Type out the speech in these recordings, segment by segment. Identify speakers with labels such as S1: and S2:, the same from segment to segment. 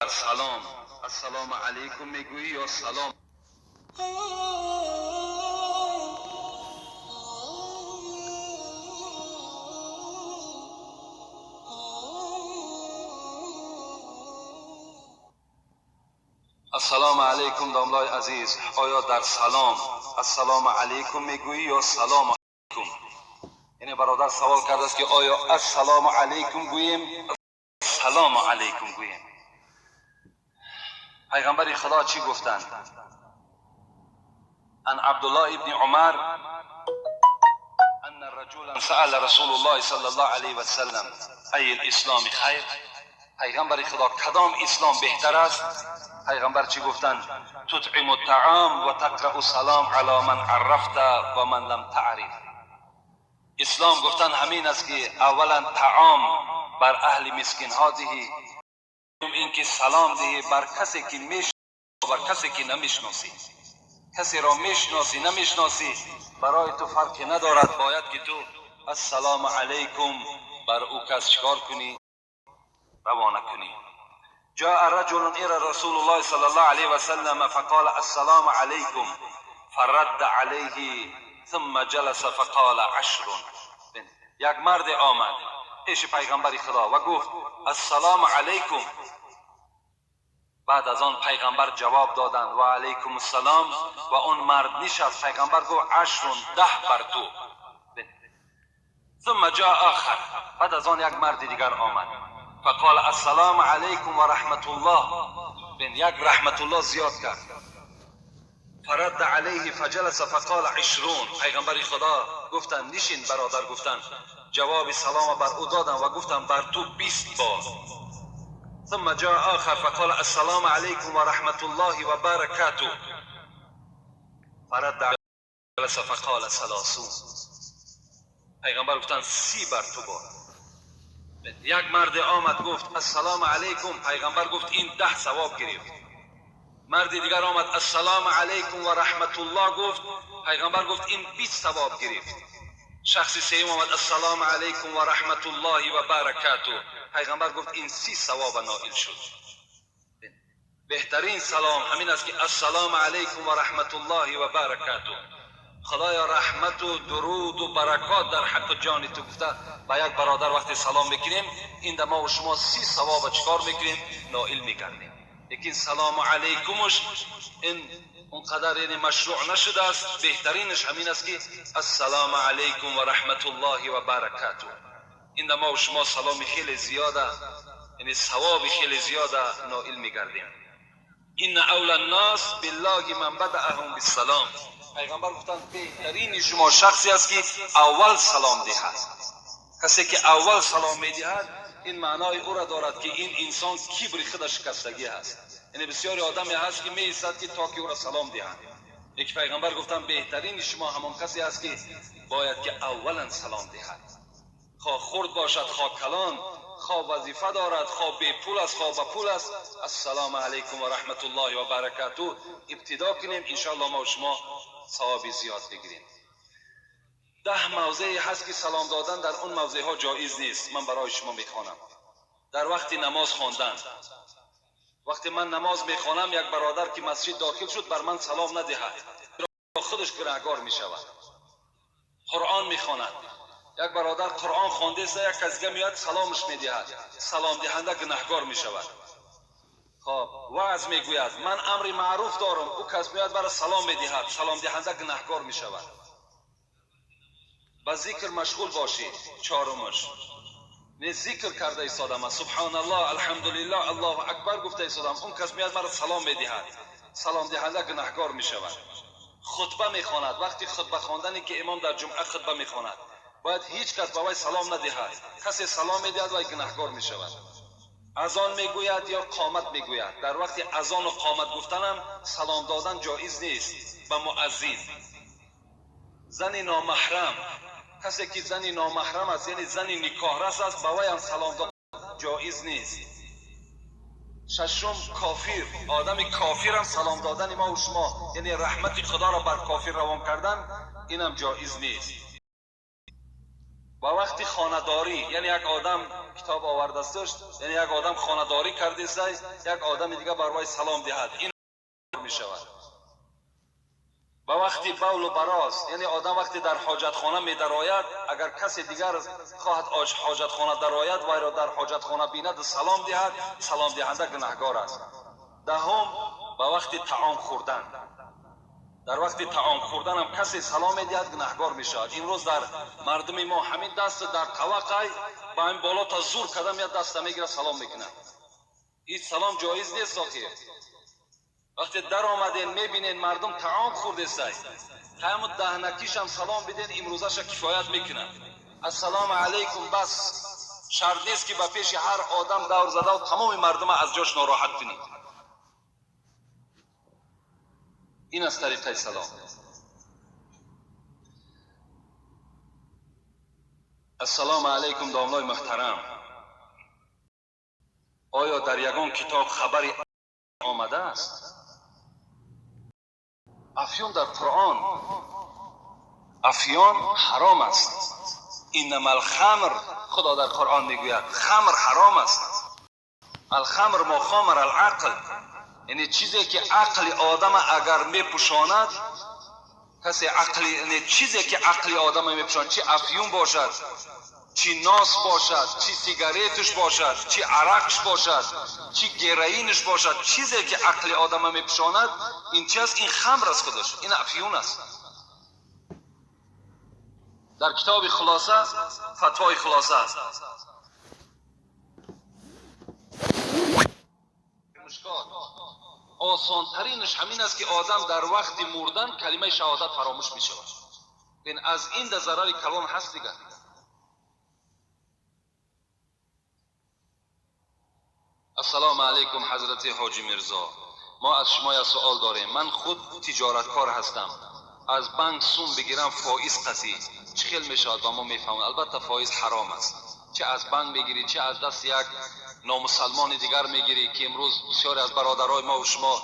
S1: Салом ассалому алайкум мегӯӣ ё салом? Ассалому алайкум, домлаи азиз. Оё дар салом ассалому алайкум мегӯӣ ё салому алайкум? Яъне бародар савол кардааст, ки оё ассалому алайкум гӯем, салому алайкум гӯем? Пайғамбари Худо чӣ гуфтанд? Ан Абдуллоҳ ибни Умар анна раҷулан саала Расулуллоҳи саллаллоҳу алайҳи васаллам ай алисломи хайр. Пайғамбари Худо, кадом ислом беҳтар аст? Пайғамбар чӣ гуфтанд? Тутъиму таом ва тақрау салом ало ман аррафта ва ман лам таъриф. Ислом, гуфтанд, ҳамин аст, ки аввалан таом бар аҳли мискинҳо диҳӣ, ин ки салом диҳӣ бар касе ки бар касе ки намешиносӣ. Касеро мешиносӣ, намешиносӣ, барои ту фарқе надорад, бояд ки ту ассалому алайкум бар ӯ кас чикор кунӣ? Равона кунӣ. جاء رجل إلى رسول الله صلى الله عليه وسلم فقال السلام عليكم، فرد عليه ثم جلس فقال عشر. یک مرد آمد پیش پیغمبر خدا و گفت السلام علیکم. بعد از آن پیغمبر جواب دادند و علیکم السلام و اون مرد نشست. پیغمبر گفت عشر، 10 بر تو. ثم جاء آخر. بعد از آن یک مرد دیگر آمد، فقال السلام علیکم و رحمت الله. بین، یک رحمت الله زیاد کرد. فرد علیه فجلس فقال عشرون. پیغمبر خدا گفتند نشین برادر. گفتند، جواب سلام بر او دادن و گفتند بر تو 20 بار. ثم جاء آخر فقال السلام عليكم ورحمة الله وبركاته، فرد جلس فقال ثلاثون. پیغمبر گفتند 30 بر تو بار. یک مرد آمد، گفت السلام علیکم. پیغمبر گفت این 10 ثواب گرفت. مرد دیگر آمد، السلام علیکم و رحمت الله گفت. پیغمبر گفت این 20 ثواب گرفت. شخص سوم آمد، السلام علیکم و رحمت الله و برکاته. پیغمبر گفت این 30 ثواب نائل شد. بهترین سلام همین است که السلام علیکم و رحمت الله و برکاته. خدایا رحمت و درود و برکات در حق جان تو گفته با یک برادر وقتی سلام میکنیم، این ما و شما 30 ثواب چکار میکنیم؟ نائل میکردیم. لیکن سلام علیکمش این اونقدر یعنی مشروع نشده است. بهترینش همین است که السلام علیکم و رحمت الله و برکاته. این ما و شما سلام خیلی زیاده، یعنی ثواب خیلی زیاده نائل میگردیم. ان اولی الناس بالله من بدأهم بالسلام. پیغمبر گفتند بهترین شما شخصی است که اول سلام دهد. کسی که اول سلام میدهد، این معنای او را دارد که این انسان کبر خودش شکستگی هست. یعنی بسیاری آدمی هست که می که تا که او را سلام دهند. یک پیغمبر گفتن بهترین شما همان کسی است که باید که اولا سلام دهد، خواه خرد باشد، خواه کلان، خواه وظیفه دارد، خواه بی پول است، خواه با پول است. السلام علیکم و رحمت الله و برکاته ابتدا کنیم، انشاءالله ما و شما ثواب زیاد بگیریم. 10 موضعی هست که سلام دادن در اون موضع ها جایز نیست. من برای شما میخوانم. در وقت نماز خواندن، وقتی من نماز میخوانم، یک برادر که مسجد داخل شد بر من سلام ندهد، خودش گناهگار میشود. قرآن میخواند، یک برادر قرآن خوانده است، یک کس دیگه میاد سلامش میدهد، سلام دهنده گناهگار میشود. خب، وعظ میگوید، من امر معروف دارم، او کس میاد برای سلام میدهد، سلام دهنده گناهگار میشود. با ذکر مشغول باشید. چهارمش نه، ذکر کرده ایستادم، سبحان الله، الحمدلله، الله اکبر گفته ایستادم، اون کس میاد مرا سلام میدهد، سلام دهنده گناهگار میشود. خطبه میخواند، وقتی خطبه خواندنی که امام در جمعه خطبه میخواند، باید هیچ کس به وی سلام ندهد. کسی سلام میدهد، وی گناهگار میشود. اذان میگوید یا قامت میگوید، در وقتی اذان و قامت گفتنم سلام دادن جایز نیست به مؤذن. زن نامحرم، کسی که زن نامحرم است، یعنی زن نکاح رس است، به وی هم سلام دادن جایز نیست. ششم، کافر. آدم کافر هم سلام دادن ما و شما، یعنی رحمت خدا را بر کافر روان کردن، اینم جایز نیست. و وقتی خانه‌داری، یعنی یک آدم Китоб овардасташ, яъне як одам хонадорӣ кардеста, як одами дига бар вай салом диҳад, ин мешавад. Ба вақти бавлу бароз, яъне одам вақте дар ҳоҷатхона медарояд, агар касе дигар хоҳад ҳоҷатхона дарояд, вайро дар ҳоҷатхона бинад, салом диҳад, саломдиҳанда гунаҳгор аст. Даҳум, ба вақти таом хӯрдан. Дар вақти таом хӯрданам касе салом медиҳад, гунаҳгор мешавад. Имрӯз дар мардуми мо ҳамин даст дар таваққай ба ҳамин боло та зур карда меяд, даста мегирад, салом мекунад. Ҳеҷ салом ҷоиз нест. Охир вақте даромаден, мебинен мардум таом хӯрдесай, ҳамун даҳнакишам салом биден, имрӯзаша кифоят мекунад. Ассалому алайкум, бас, шарт нест ки ба пеши ҳар одам давр задаву тамоми мардума аз ҷош нороҳат кунӣ. Ин аст тариқаи салом. Ассалому алайкум, домлои муҳтарам. Оё дар ягон китоб хабари омадааст? Афён дар Қуръон, афён ҳаром аст. Иннама алхамр, Худо дар Қуръон мегӯяд, хамр ҳаром аст. Алхамр мо хомар алақл, яъне чизе ки ақли одама агар мепӯшонад, касе ақли, яъне чизе ки ақли одама мепӯшонад, чи афюн бошад, чи нос бошад, чи сигареташ бошад, чи арақш бошад, чи героинаш бошад, чизе ки ақли одама мепӯшонад, ин чи аст? Ин хамр аст худаш, ин афюн аст. Дар китоби Хулоса, фатвои Хулоса аст. Мушкот осонтаринаш ҳамин аст, ки одам дар вақти мурдан калимаи шаҳодат фаромӯш мешавад. Ин аз ин да зарари калон ҳаст дигар. Ассалому алайкум, ҳазрати ҳоҷи Мирзо. Мо аз шумо як суол дорем. Ман худ тиҷораткор ҳастам. Аз банк сум бигирам, фоиз қатӣ чӣ хел мешавад, ба мо мефаҳмад? Албатта, фоиз ҳаром аст, чӣ аз банк мегирӣ, чӣ аз дасти як номусалмони дигар мегирӣ, ки имрӯз бисёре аз бародарои мо шумо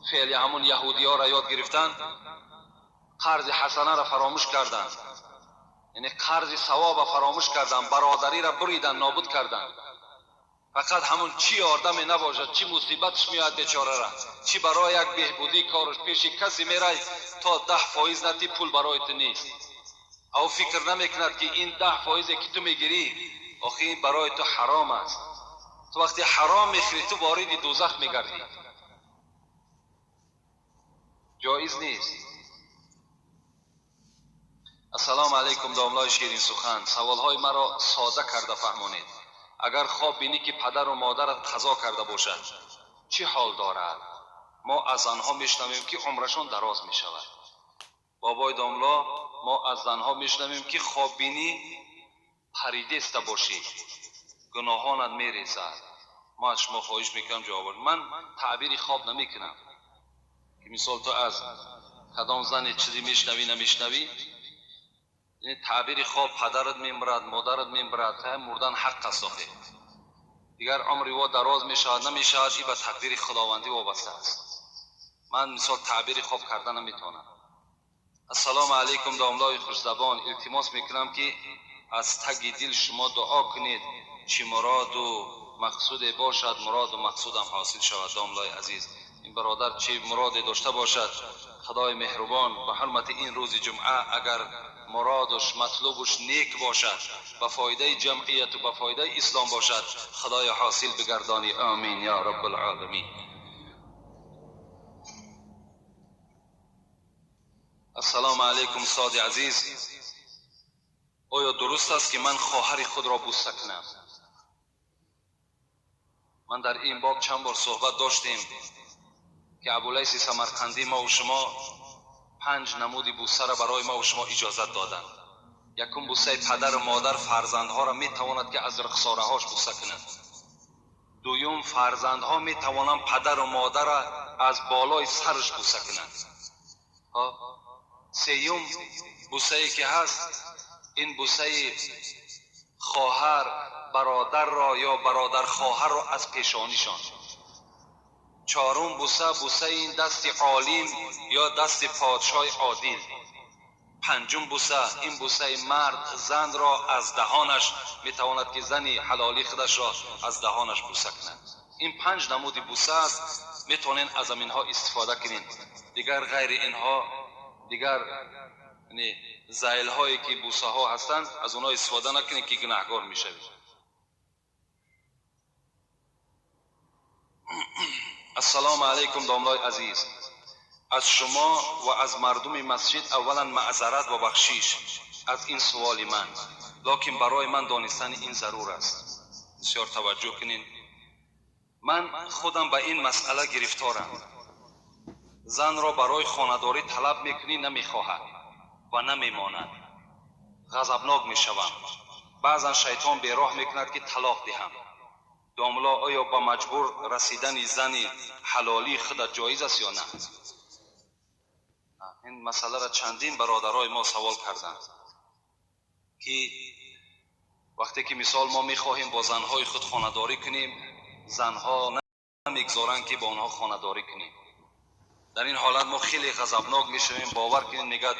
S1: феъли ҳамун яҳудиёро ёд гирифтанд, қарзи ҳасанаро фаромӯш карданд, яъне қарзи савоба фаромӯш карданд, бародариро буриданд, нобуд карданд. Фақат ҳамун чӣ ёрдаме набошад, чӣ мусибатш меояд бечорара, чӣ барои як беҳбудии кораш пеши касе мерай, то 10% натӣ, пул барои ту нест. Ав фикр намекунад, ки ин 10 фоизе ки ту мегирӣ, охи ин барои ту ҳаром аст. Ту вақте ҳаром мехӯрӣ, ту вориди дӯзах мегардӣ, ҷоиз нест. Ассалому алайкум, домлои ширинсухан. Саволҳои маро сода карда фаҳмонед. Агар хоб бинӣ, ки падару модарат қазо карда бошад, чӣ ҳол дорад? Мо аз занҳо мешунавем, ки умрашон дароз мешавад. Бобои домло, мо аз занҳо мешунавем, ки хоб бинӣ паридеста бошӣ, гуноҳонат мерезад. Мо аз шумо хоҳиш мекунам, ҷавоб. Ман таъбири хоб намекунам, ки мисол ту аз кадом зане чизе мешунавӣ, намешунавӣ. Таъбири хоб, падарат мемирад, модарат мемирад, мурдан ҳақ аст. Охе дигар умри во дароз мешавад, намешавад, и ба тақдири худовандӣ вобаста аст. Ман мисол таъбири хоб карда наметавонам. Ассалому алайкум, домлои хушзабон. Илтимос мекунам, ки аз таги дил шумо дуо кунед, чӣ муроду мақсуде бошад, муроду мақсудам ҳосил шавад. Домлои азиз, ин бародар чӣ муроде дошта бошад, Худои меҳрубон ба ҳурмати ин рӯзи ҷумъа, агар муродуш, матлубуш нек бошад, ба фоидаи ҷамъияту ба фоидаи ислом бошад, Худоё, ҳосил бигардонӣ. Омин ё раббулоламин. Ассалому алайкум, устоди азиз. Оё дуруст аст, ки ман хоҳари худро бӯса кунам? Ман дар ин боб чанд бор суҳбат доштем, ки Абулайси Самарқандӣ мову шумо панҷ намуди бӯсаро барои мову шумо иҷозат доданд. Якум, бӯсаи падару модар фарзандҳоро метавонад, ки аз рухсораҳош бӯса кунад. Дуюм, фарзандҳо метавонанд падару модарро аз болои сараш бӯса кунанд. Сеюм, бӯсае ки ҳаст, ин бӯсаи хоҳар бародарро ё бародар хоҳарро аз пешонишон. Чорум, бӯса, бӯсаи ин дасти олим ё дасти подшоҳи одил. Панҷум буса, ин бусаи мард занро аз даҳонаш метавонад, ки зани ҳалолии худашро аз даҳонаш буса кунад. Ин панҷ намуди буса аст, метавонед аз аминҳо истифода кунед. Дигар ғайри инҳо, дигар зайлҳое ки бусаҳо ҳастанд, аз онҳо истифода накунед, ки гунаҳгор мешавед. Ассалому алайкум, домлои азиз. Аз шумо ва аз мардуми масҷид аввалан маъзарат ва бахшиш аз ин суоли ман, лекин барои ман донистани ин зарур аст. Бисёр таваҷҷӯҳ кунед. Ман худам ба ин масъала гирифторам. Занро барои хонадорӣ талаб мекунӣ, намехоҳад ва намемонад. Ғазабнок мешавам. Баъзан шайтон бероҳ мекунад, ки талоқ диҳам. Домло, оё ба маҷбур расидани зани ҳалолии худат ҷоиз аст ё на? Ин масъаларо чандин бародарои мо савол карданд, ки вақте ки мисол мо мехоҳем бо занҳои худ хонадорӣ кунем, занҳо намегузоранд, ки бо онҳо хонадорӣ кунем. Дар ин ҳолат мо хеле ғазабнок мешавем. Бовар кунед, мегӯяд.